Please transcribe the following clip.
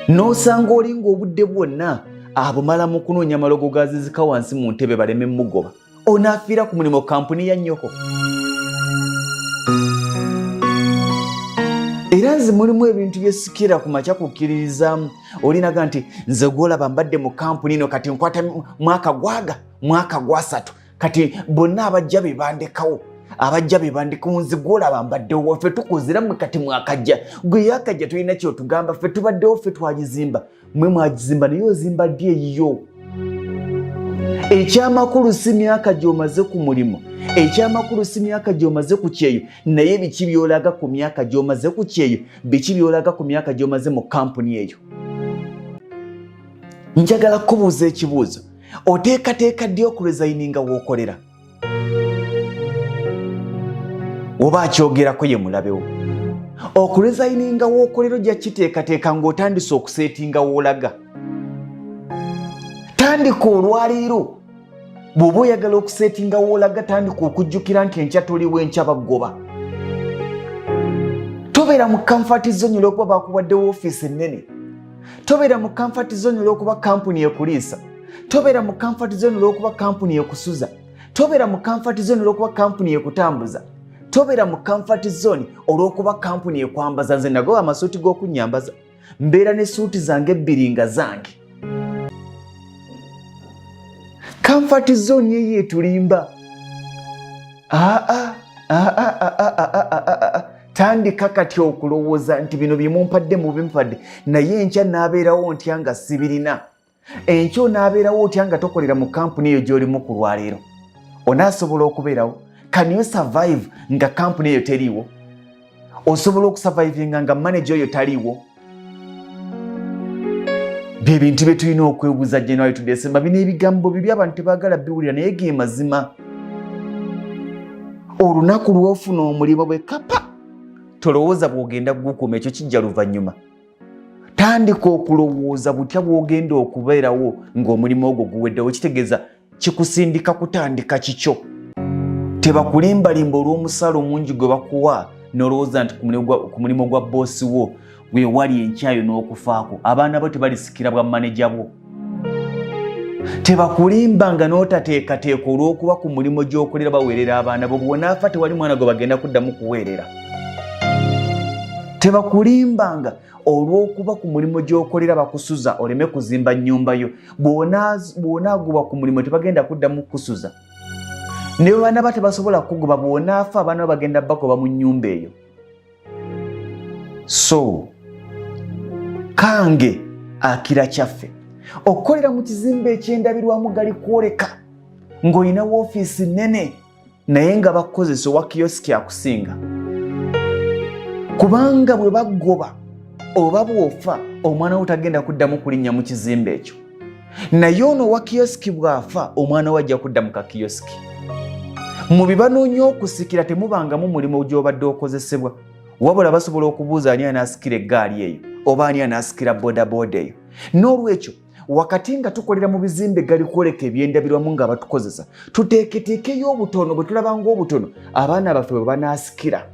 N'osanga oli ng'obudde bwonna abumala mu kunoonya malogo gazizika wansi mu ntebe baleme mugoba. Onaafiira ku mulimu kampuni ya nnyoko. Era nze mulimu ebintu bye sikira ku makya kukkiririzaamu. Olinaga nti nze gwolaba mbadde mu kampuni eno kati nkwata mwaka gwaga mwaka gwasatu, kati bonna abajja be bandekawo, abajja be bandekawo, nze gwolaba mbaddewo, ffe tukuzira mwe kati mwakajja, gwe yakajja tolina kyotugamba, ffe tubaddewo, ffe twagizimba, mwe mwagizimba, naye ozimba ddi eyiyo? Ekyamakulu si myaka gy'omaze ku mulimu, ekyamakulu si myaka gy'omaze ku kyeyo, naye biki by'olaga ku myaka gy'omaze ku kyeyo, biki by'olaga ku myaka gy'omaze mu kampuni eyo. Njagala kukubuuza ekibuuzo, oteekateeka ddi okuresigninga w'okolera? Oba akyogerako ye mulabewo. Okuresigninga w'okolera ojja kiteekateeka ng'otandise okuseetinga w'olaga. Tandika olwaleero. Bw'oba oyagala okuseetinga w'olaga, tandika okujjukira nti enkya toliwo, enkya baggoba. Tobeera mu comfort zone olw'okuba bakuwadde woofiisi ennene. Tobeera mu comfort zone olw'okuba kampuni ekuliisa. Tobeera mu comfort zone olw'okuba kampuni ekusuza. Tobeera mu comfort zone olw'okuba kampuni ekutambuza. Tobeera mu comfort zone olw'okuba kampuni ekwambaza. Nze nagoba amasuuti g'okunnyambaza, mbeera ne suuti zange ebbiri nga zange. Comfort zone eyo etulimba. Aa, aa, tandika kati okulowooza nti bino byemumpadde mubimpadde, naye enkya naabeerawo ntya nga sibirina? Enkya onaabeerawo otya nga tokolera mu kampuni eyo gy'olimu ku lwaleero? Onaasobola okubeerawo? Can you survive nga kampuni eyo teriiwo? Osobola okusurvivinga nga manager oyo taliiwo? Bye bintu bye tulina okwebuuza January to December. Bino ebigambo bibi abantu tebaagala biwulira, naye ge mazima. Olunaku lw'ofuna omulimu bwe kapa, tolowooza bw'ogenda gukuuma, ekyo kijja luvannyuma. Tandika okulowooza butya bw'ogenda okubeerawo ng'omulimu ogwo guweddewo. Kitegeeza kikusindika kutandika kikyo. Tebakulimbalimba olw'omusaala omungi gwe bakuwa n'olowooza nti ku mulimu gwa boosi wo wewali enkyayo n'okufaako. Abaana bo tebalisikira bwa maneja bwo. Tebakulimba nga n'otateekateeka olw'okuba ku mulimu gy'okolera baweerera abaana bo. Bw'onaafa tewali mwana gwe bagenda kuddamu kuweerera. Tebakulimbanga olw'okuba ku mulimu gy'okolera bakusuza oleme kuzimba nnyumba yo. Bw'onaagobwa ku mulimu tebagenda kuddamu kukusuza. Ne bwe banaaba tebasobola kukugoba, bw'onaafa abaana bo bagenda bagoba mu nnyumba eyo. So kange akira kyaffe okukolera mu kizimbe eky'endabirwamu gali kwoleka ng'olina woofiisi nnene, naye nga bakukozesa owa kiyosiki akusinga, kubanga bwe baggoba oba bw'ofa omwana wo tagenda kuddamu kulinnya mu kizimbe ekyo. Naye ono owa kiyosiki bw'afa omwana we ajja kudda mu kakiyosiki. Mu bye banoonya okusikira temubangamu mulimu gy'obadde okozesebwa, wabula basobola okubuuza ani anaasikira eggaali eyo oba ani anaasikira bodaboda eyo. N'olwekyo wakati nga tukolera mu bizimbe gali kwoleka ebyendabirwamu nga batukozesa, tuteeketeekeyo obutono bwe tulaba ng'obutono abaana baffe bwe banaasikira.